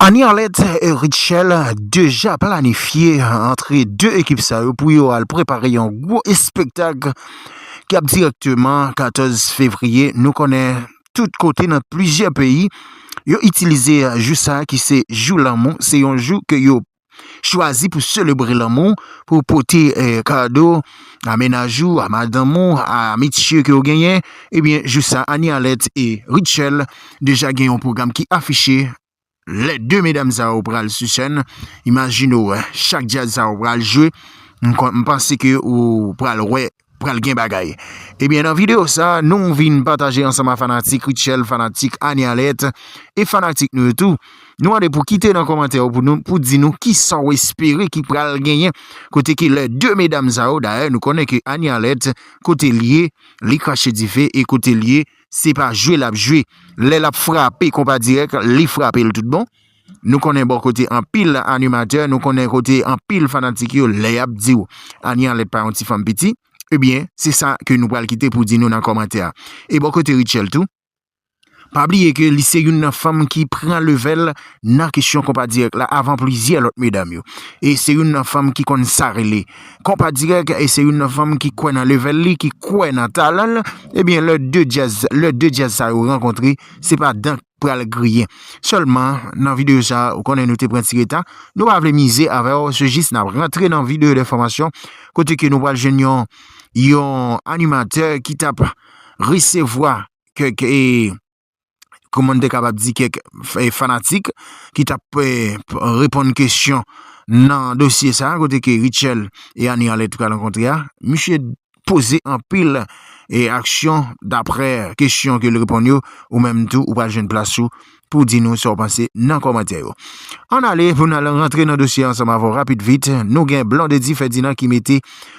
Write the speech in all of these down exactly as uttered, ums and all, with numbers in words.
Annie Arlette e Rutshelle deja planifye antre de ekip sa yo pou yo al prepare yon gwo espektak k ap dirèkteman katòz fevriye. Nou konnen tout kote nan plizyè peyi, yo itilize jou sa ki se jou lanmou. Se yon jou ke yo chwazi pou selebre lanmou, pou pote eh, kado a mennaj ou, a madanm ou, a metye ke w genyen. Ebyen, jou sa, Annie Arlette e Rutshelle deja gen yon pwogram ki afiche. Lè de medam sa yo pral sou sèn, imajine w, chak djaz sa yo pral jwe, m kon- m panse ke ou pral wè, pral gen bagay. Ebyen, nan videyo sa, nou vin pataje ansanm a fanatik Rutshelle, fanatik Annie Arlette, e fanatik nou yo tou. Nou mande pou kite nan kòmantè yo pou nou, pou di nou kisa w espere ki pral genyen. Kote ke lè de medam sa yo, dayè, nou konnen ke Annie Arlette, kote l ye, li krache dife, e kote l ye, se pa jwe l ap jwe. Lè l ap frape konpa dirèk, li frape l tout bon. Nou konnen bò kote anpil animatè, nou konnen kote anpil fanatik yo, lè y ap di w Annie Arlette pa yon ti fanm piti, ebyen, se sa ke nou pral kite pou di nou nan kòmantè a. E bò kote Rutshelle tou, pa bliye ke li se youn nan fanm ki pran level nan kesyon konpa dirèk la avan plizyè lòt medam yo. E se youn nan fanm ki konn sa rele konpa dirèk, e se youn nan fanm ki kwè nan level li, ki kwè nan talan l. Ebyen, lè de djaz, lè de djaz sa yo rankontre, se pa dan k pral griyen. Sèlman, nan videyo sa, ou konnen nou te pran ti reta, nou pa vle mize avè w, se jis n ap rantre nan videyo de fòmasyon, kote ke nou pral jwenn yon, yon animatè ki t ap resevwa kèk, e, kòman n te kapab di, kèk f- e, fanatik ki t ap e, p- reponn kesyon nan dosye sa, kote ke Rutshelle e Annie Arlette pral rankontre a. Misye poze anpil e, aksyon daprè kesyon ke l reponn yo, ou menm tou, ou pral jwenn plas ou pou di nou sa w panse nan kòmantè yo. Ann ale pou n al rantre nan dosye ansanm avè w rapid vit. Nou gen Blondedy Ferdinand ki mete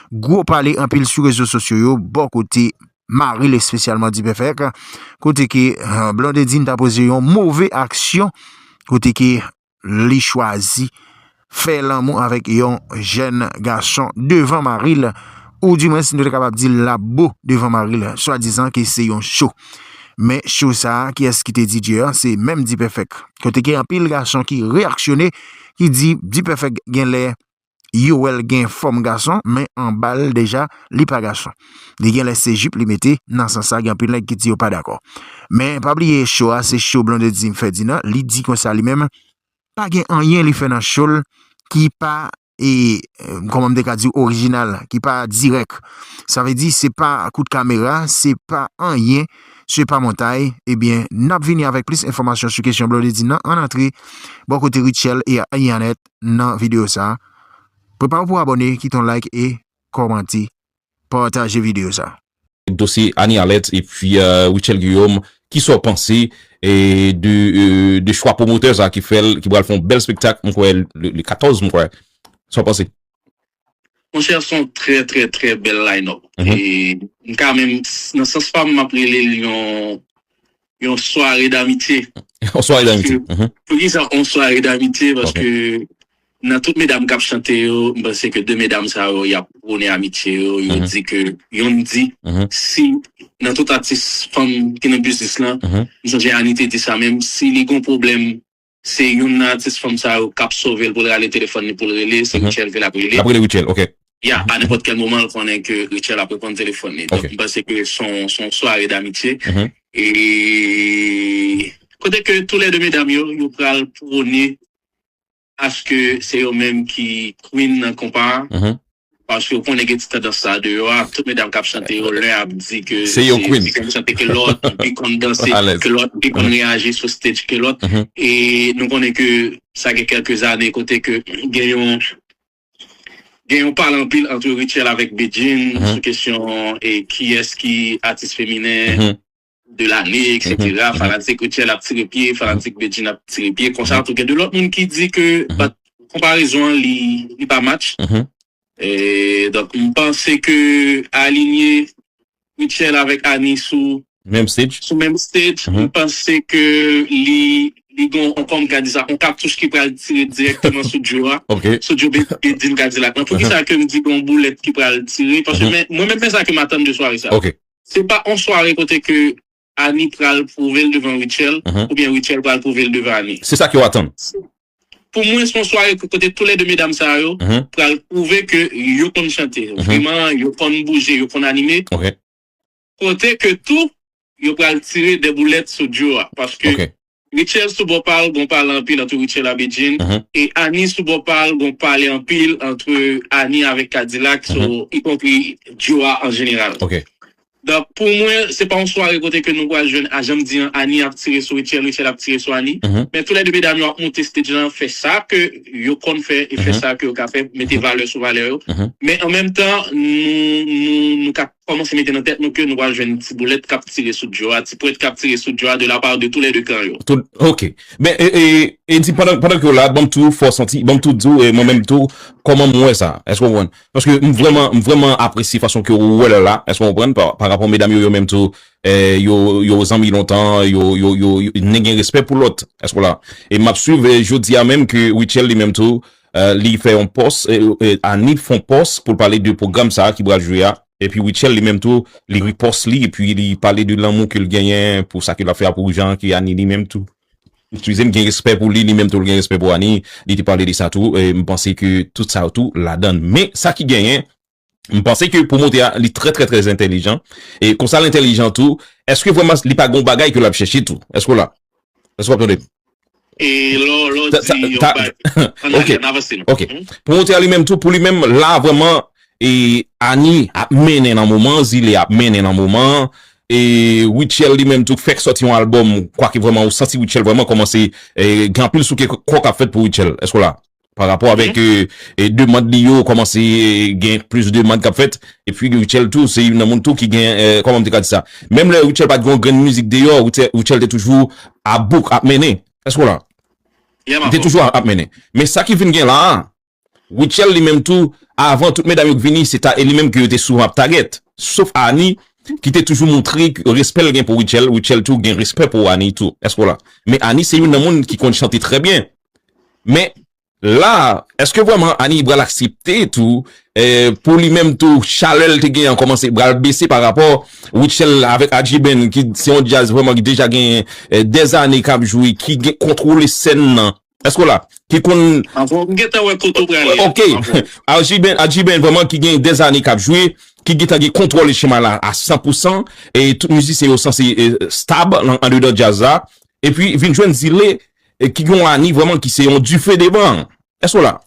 gwo pale anpil sou rezo sosyo yo, bò kote mari l espesyalman Dipèfèk, kote ke eh, Blondedy ta poze yon move aksyon, kote ke li chwazi fè lanmou avèk yon jèn gason devan mari l, oudimwens nou te kapab di l ap bo devan mari l, swadizan ke se yon cho. Men cho sa a, kiyès ki te di Dye a? Se menm Dipèfèk. Kote ke anpil gason ki reyaksyone, ki di Dipèfèk genlè yo wè l gen fòm gason, men anba l deja, li pa gason. Li genlè se jip li mete, nan sans sa, gen anpil nèg ki di yo pa dakò. Men pa bliye cho a, se cho Blondedy Ferdinand, li di konsa li menm, pa gen anyen li fè nan cho l ki pa, e, e, kòman m te ka di, orijinal, ki pa dirèk. Sa vle di, se pa kout kamera, se pa anyen, se pa montay. Ebyen, n ap vini avèk plis enfòmasyon sou kesyon Blondedy nan, ann antre bò kote Rutshelle e Annie Arlette nan videyo sa a. Prepare w pou abòne, kite yon like e kòmante, pataje videyo sa a. Dosye Annie Arlette epi euh, Rutshelle Guillaume, kisa w panse e, de, euh, de chwa pwomotè sa ki fè l, ki pral fè yon bèl spektak, m kwè, le, le katòz, m kwè. Sa w panse? Monchè, se yon trè, trè, trè bèl line-up. E m ka menm, nan sans pa m, m ap rele l yon, yon sware damitye. Yon sware damitye. Poukisa yon sware damitye? Paske nan tout medam k ap chante yo, m panse ke de medam sa yo, y ap pwone amitye yo. Yo di ke, yonn di, si nan tout atis fanm ki nan biznis lan, m sonje Annie te di sa menm, si li gon pwoblèm, se youn nan atis fanm sa yo k ap sove l pou l rale telefòn li pou l rele, se Rutshelle ke l ap rele. L ap rele Rutshelle, ok. Ya, a nenpòt kèl moman, l konnen ke Rutshelle ap reponn telefòn li. Donk, m panse ke se yon, se yon sware damitye. E kote ke toulède medam yo, yo pral pwone aske se yo menm ki queen nan konpa a. Paske ou konnen gen ti tandans sa deyò a, tout medam k ap chante yo, len ap di ke se yo ki chante ke lòt, ki pi konn danse ke lòt, ki pi konn reyaji sou stage ke lòt. E nou konnen ke sa gen kèlke zane kote ke gen yon gen yon pale anpil antre Rutshelle avèk Bedjine sou kesyon e kiyès ki atis feminen de lane, eksetera. Fanatik Rutshelle ap tire pye, fanatik Bedjine ap tire pye. Konsa tou, gen de lòt moun ki di ke konparezon an li, li pa match. E, donk, m panse ke alinye Rutshelle avèk Annie sou menm stage, sou menm stage, m panse ke li li gon, kòman m ka di sa, yon katouch ki pral tire dirèkteman sou Djo a, sou Djo Bedjine Kadilak lan. Poukisa ke m di gon boulèt ki pral tire? Paske mwen menm men sa ke m atann de sware sa. Se pa yon sware kote ke Annie pral pwouve l devan Rutshelle, oubyen Rutshelle pral pwouve l devan Annie. Se sa ke w atann. pou mwen, se yon sware kote tou lè de medam sa yo pral pwouve ke yo konn chante. Vreman, yo konn bouje, yo konn anime. Kote ke tou, yo pral tire de boulèt sou duo a. Paske Rutshelle sou bò pa l, gon pale anpil antre Rutshelle a Bedjine. E Annie sou bò pa l, gon pale anpil antre Annie avèk K-Dilak, so, ikonpri duo a an jeneral. Donk, pou mwen, se pa yon sware kote ke nou pral jwenn, a jan m di an, Annie ap tire sou Rutshelle, Rutshelle ap tire sou Annie. Men tou lè de medam yo ap monte stage lan, fè sa ke yo konn fè e fè sa ke yo ka fè, mete valè sou valè yo. Men an menm tan, nou, nou, nou ka kòmanse mete nan tèt nou ke nou pral jwenn ti boulèt k ap tire sou duo a, ti pwèt k ap tire sou duo a de la part de tous les deux camps yo. Tout, ok. Men, e, e, e di pandan, pandan ke w la, ban m tou fè w santi, ban m tou di w, e mwen menm tou, kòman m wè sa. Èske w konprann? Paske m vrèman, m vrèman apresye fason ke w wè l la. Èske w konprann? Pa, pa rapò medam yo, yo menm tou, e, yo, yo zanmi lontan, yo, yo, yo, yo, ne gen respè pou lòt. Èske w la? E m ap swiv, e, jodi a menm ke Rutshelle li menm tou, e, li fè yon pòs, e, e, Annie fè yon pòs pou l pale de pwogram sa a ki pral jwe a. Epi Rutshelle li menm tou, li ripòs li, epi li pale de lanmou ke l genyen pou sa ke l ap fè a pou jan ke Annie li menm tou. Eskize m, gen respè pou li, li menm tou l gen respè pou Annie, li te pale de sa tou, e m panse ke tout sa yo tou ladan l. Men sa ki genyen, m panse ke pwomotè a, li trè, trè, trè entèlijan. E konsa l entèlijan tou, èske vrèman li pa gen yon bagay ke l ap chèche tou? Èske w la? Èske w ap tande m? E lè w, lè w di yon bagay, ann ale, ann avanse non. Ok. Pwomotè a li menm tou, pou li menm, la vrèman, e Annie ap mennen nan moman, Zile ap mennen nan moman, e Rutshelle li menm tou fèk sòti yon albòm, kwake vrèman ou santi Rutshelle vrèman kòmanse, e gen anpil souke kò k ap fèt pou Rutshelle. Èske w la? Pa rapò avèk, e, e demann li yo kòmanse, e, gen plis demann k ap fèt, epi Rutshelle tou, se youn nan moun tou ki gen, e, kòman m te ka di sa? Menm lè Rutshelle pa t gen yon grenn mizik deyò, Rutshelle, Rutshelle te toujou ap bouk, ap mennen. Èske w la? Li te toujou ap, ap mennen. Men sa ki vin gen la a, Rutshelle li menm tou, avan tout medam yo k vini, se ta, e li menm ke yo te souvan ap tagèt. Sof Annie, ki te toujou montre respè l gen pou Rutshelle, Rutshelle tou gen respè pou Annie tou. Èske w la? Men Annie se youn nan moun ki konn chante trè byen. Men la, èske vrèman Annie pral aksepte tou, e, pou li menm tou, chalè l te gen an kòmanse pral bese pa rapò Rutshelle avèk Adjiben, ki se yon djaz vrèman ki deja gen, e, dèzane k ap jwe, ki gen kontwole sèn nan. Èske w la? Ki konn. Anvan, m gentan wè kote w prale. Ok. Adjiben, Adjiben vrèman ki gen dèzane k ap jwe, ki gentan gen kontwòl chema la a san pou san, e tout mizisyen yo sanse, e, stab nan, andedan djaz la. Epi vin jwenn Zile, e, ki gen yon Annie vrèman ki se yon dife devan. Èske w la?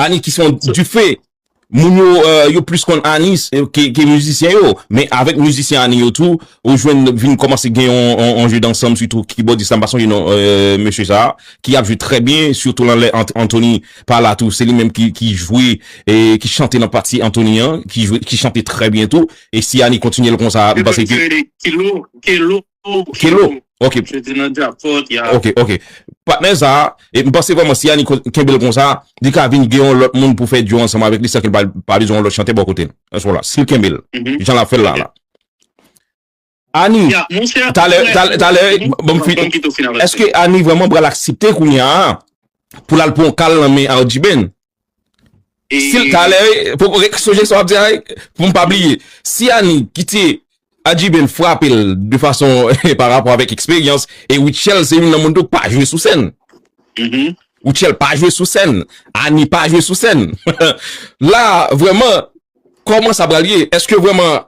Annie ki se yon dife. Moun yo, e, yo plis konn Annie, e, ke, ke mizisyen yo. Men avèk mizisyen Annie yo tou, ou jwenn vin kòmanse gen yon, yon, yon jeu d'ensemble, sitou kibòdis la, m pa sonje non, e, mesye sa a, ki ap jwe trè byen, sitou nan lè Ant-, Anthony pa la tou. Se li menm ki, ki jwe, e, ki chante nan pati Anthony an, ki jwe, ki chante trè byen tou. E si Annie kontinye l konsa, m panse ke. Kilo, kilo. Kelo. Ok. Jodi nan djapòt, ya. Ok, ok. Patnè sa a, e m panse vrèman si Annie kon-, kenbe l konsa, li ka vin gen yon lòt moun pou fè duo ansanm avèk li san ke l pa, pa bezwen yon lòt chantè bò kote l. Èske w la? Si l kenbe l, jan l ap fè l la, la. Annie, talè, talè, talè, ban m fin. Èske Annie vrèman pral aksepte kounye a pou l al pran yon kal nan men Arjiben? Si l talè, pou, sonje sa w ap di a, pou m pa bliye. Si Annie kite Adjiben frape l de fason pa rapò avèk eksperyans, e Rutshelle se youn nan moun tou k pa jwe sou sèn. Rutshelle pa jwe sou sèn. Annie pa jwe sou sèn. La, vrèman, kòman sa pral ye? Èske vrèman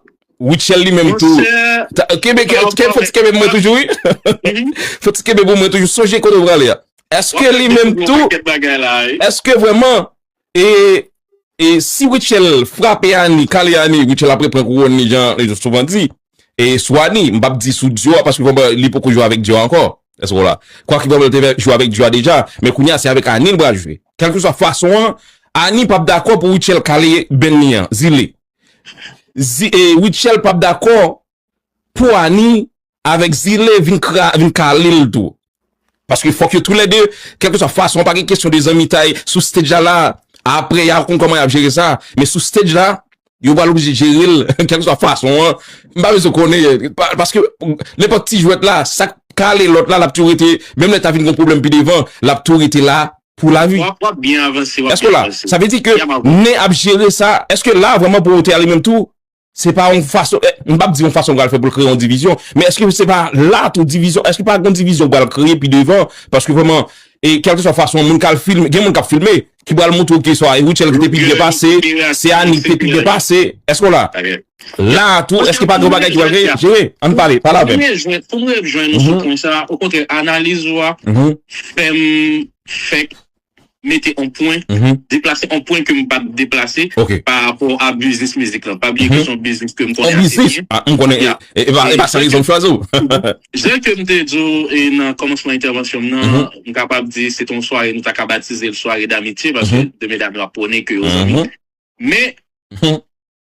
Rutshelle li menm tou. Kenbe, kenbe, fò ti kenbe pou mwen toujou, wi. Fò ti kenbe pou mwen toujou. Sonje kote w prale a. Èske li menm tou. Èske vrèman E, e si Rutshelle frape Annie, kale Annie, Rutshelle ap reprann kouwòn li jan li souvan di. E sou Annie, m p ap di sou duo a, paske vrèman li poko jwe avèk duo a ankò. Èske w la? Kwake vrèman li te jwe avèk duo a deja, men kounye a se avèk Annie l pral jwe. Kèlkeswa fason an, Annie p ap dakò pou Rutshelle kale band li an, Zile. Zi, e Rutshelle p ap dakò pou Annie avèk Zile vin kra-, vin kale l tou. Paske fòk yo toulède, kèlkeswa fason, pa gen kesyon de zanmitay sou stage la la. Apre, y a konn kòman y ap jere sa. Men sou stage la, yo pral oblije jere l, kèlkeswa fason an. M pa bezwen konnen, pa-, paske nenpòt ti jwèt la, sa k kale lòt la, l ap toujou rete, menm lè ta vin gen pwoblèm pi devan, l ap toujou rete la pou lavi. W ap, w ap byen avanse, w ap byen avanse. Èske w la? Sa vle di ke nen ap jere sa. Èske la, vrèman, pwomotè a li menm tou, se pa yon fason, eh, m p ap di yon fason pral fè pou l kreye yon divizyon, men èske se pa la tou divizyon, èske pa gen yon divizyon pral kreye pi devan? Paske vrèman, e kèlkeswa fason moun k al filme, gen moun k ap filme, ki pral montre w ke swa e Rutshelle ki te pi byen pase, se Annie ki te pi byen pase. Èske w la? La tou, èske pa gen yon bagay ki pral jere? Ann pale, pale avè m. Pou m rejwenn, pou m rejwenn nou sou pwen sa, okontrè, analiz ou a fè m fèk mete yon pwen, deplase yon pwen ke m pa t deplase pa rapò a biznis mizik lan. Pa bliye ke se yon biznis ke m konnen ase byen. Ah, m konnen, e, e pa, e pa san rezon m chwazi w. Jan ke m te di w, e nan kòmansman entèvansyon m nan, m kapab di se te yon sware, nou ta ka batize l sware d'amitye, paske de medam yo ap pwone ke yo zanmi. Men,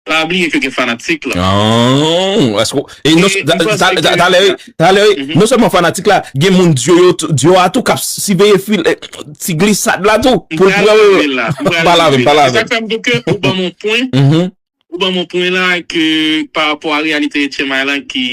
pa bliye ke gen fanatik lan. Oh, èske, e non, talè, talè, non sèlman fanatik la, gen moun Dyo yo, Dyo a tou k ap siveye fil, eh, ti glisad la tou, pou l pran. Pale avè m, pale avè m. Se sa k fè m di w ke ou ban m yon pwen, ou ban m yon pwen la ke pa rapò a reyalite H M I lan ki,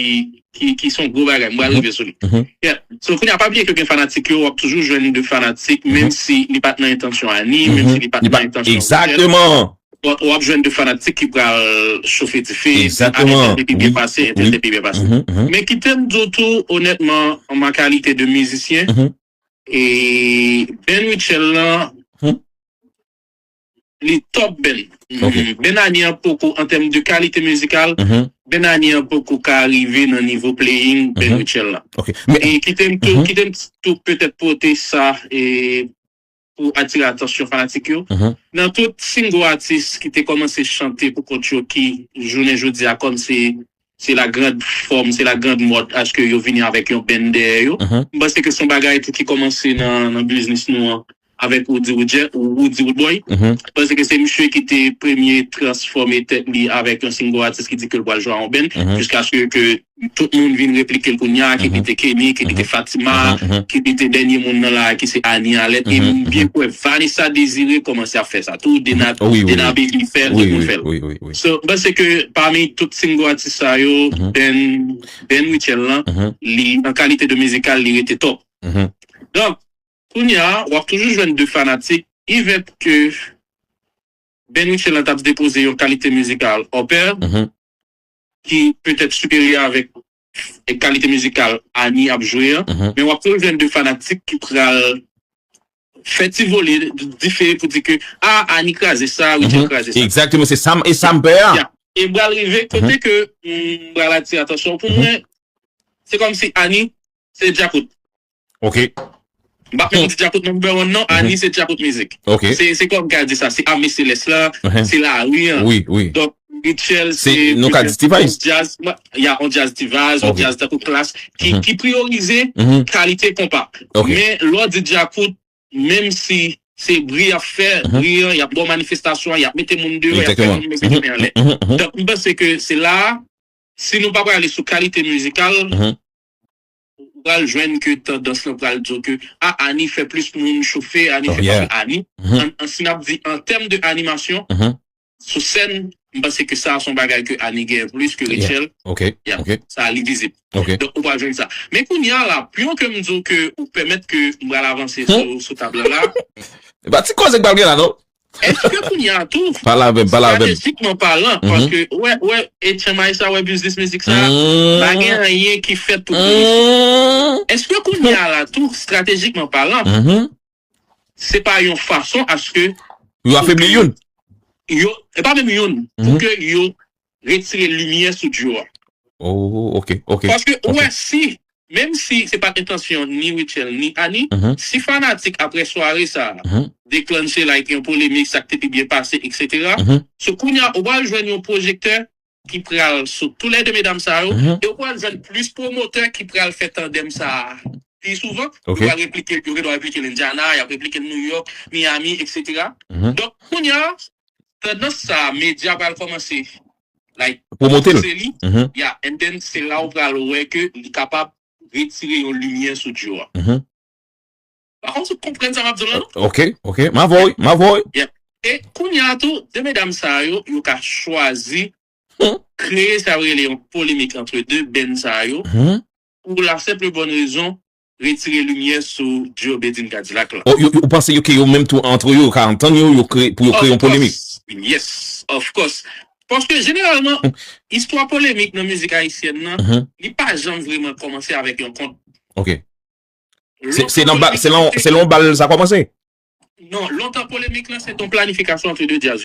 ki, ki se yon gwo bagay. M pral rive sou li. Yeah. So, kounye a, pa bliye ke gen fanatik yo, w ap toujou jwenn de fanatik, menm si li pa t nan entansyon Annie, menm si li pa t nan entansyon Rutshelle. Egzakteman. Bon, w ap jwenn de fanatik ki pral chofe dife, epi entèl te pi byen pase, entèl te pi byen pase. Men kite m di w tou, onètman, an ma kalite de mizisyen, e Ben Rutshelle lan, li top Ben. Ben Annie an poko, an tèm de kalite mizikal, Ben Annie an poko ka rive nan nivo playing Ben Rutshelle lan. E kite m tou, kite m tou petèt pote sa, e pou atire atansyon fanatik yo. Nan tout single atis ki te kòmanse chante pou kont yo ki, jounen jodi a, kòm se, se la grande forme, se la grande mode, aske yo vini avèk yon band dèyè yo. M panse ke se yon bagay tou ki kòmanse nan, nan biznis nou an, avèk Roody Roodjè, ou Roody Roodboy. M panse ke se misye ki te premye transfòme tèt li avèk yon single atis ki di ke l pral jwe a yon band, jiskaske ke tout moun vin replike l kounye a, ki li te Kenny, ki li te Fatima, ki li te dènye moun nan la, ki se Annie Allen. E m byen kwè Vanessa Désiré kòmanse ap fè sa tou, Dena, Dena Baby fè l, tout moun fè l. So, m panse ke pami tout single atis sa yo, Ben, Ben Rutshelle lan, li, an kalite de mizikal, li rete top. Donk, kounye a, w ap toujou jwenn de fanatik, even ke Ben Rutshelle lan t ap depoze yon kalite mizikal upper, ki petèt siperyè avèk e kalite mizikal Annie ap jwe an, men w ap toujou jwenn de fanatik ki pral fè ti vole dife pou di ke, ah, Annie kraze sa, Rutshelle kraze sa. Egzakteman, se sa m, e sa m pè a. E m pral rive kote ke m pral atire atansyon. Pou mwen, se kòmsi Annie se djakout. Ok. M p ap menm di djakout number one non, Annie se djakout mizik. Ok. Se, se kòm ka di sa, se ame selès la, se lari an. Wi, wi. Donk, Rutshelle se, nou ka di T-Vice. Yon djaz, ya, yon djaz T-Vice, yon djaz tankou Klass, ki, ki priyorize kalite konpa. Ok. Men lè w di djakout, menm si se bri y ap fè, bri an, y ap ba w manifestasyon an, y ap mete moun deyò, y ap fè moun mete men anlè. Donk, m panse ke se la a, si nou pa prale sou kalite mizikal, ou pral jwenn ke tandans lan pral di w ke, ah, Annie fè plis moun chofe, Annie fè pase Annie. An, an, si n ap di an tèm de animasyon, sou sèn, m panse ke sa a se yon bagay ke Annie genyen plis ke Rutshelle. Ok, ok. Sa a li vizib. Donk, ou pral jwenn sa. Men kounye a la, pyon ke m di w ke ou pèmèt ke m pral avanse sou, sou tab lan la. E pa ti koze k pral gen la, non? Èske kounye a tou, pale avè m, pale avè m, estratejikman palan, paske, wè, wè, H M I sa, wè, biznis mizik sa, pa gen anyen ki fèt pou biznis. Èske kounye a la tou, estratejikman palan, se pa yon fason aske yo afebli youn? Yo, e pa menm youn, pou ke yo retire limyè sou dyo a. Oh, ok, ok. Paske, ou wè, si, menm si se pa t entansyon ni Rutshelle, ni Annie, si fanatik, aprè sware sa a, deklanche, like, yon polemik, sa k te pi byen pase, etsetera, so, kounye a, ou pral jwenn yon pwojektè ki pral sou toulède medam sa yo, e ou pral jwenn plis pwomotè ki pral fè tandèm sa a pi souvan. Yo pral replike, yo gendwa replike l Indiana, y ap replike l New York, Miami, etsetera. Donk, kounye a, tandans sa a, medya pral kòmanse, like, pwomote l. Pouse li, yeah, and then se la ou pral wè ke li kapab retire yon limyè sou dyo a. Pa konn si w konprann sa m ap di w la, non? Ok, ok. M avè w, wi, m avè w, wi. Yeah. E kounye a tou, de medam sa yo, yo ka chwazi kreye sa yo rele yon polemik antre de band sa yo, pou la senp bòn rezon, retire limyè sou dyo Bedjine Kadilak la. Oh, yo, yo, ou panse yo ke yo menm tou antre yo, yo ka antann yo, yo kreye, pou yo kreye yon polemik? Of course. Yes, of course. Paske jeneralman, istwa polemik nan mizik ayisyèn nan, li pa janm vrèman kòmanse avèk yon kont. Ok. Se se nan bal, se nan se nan yon bal sa kòmanse. Non, lontan polemik lan se ton planifikasyon antre de djaz.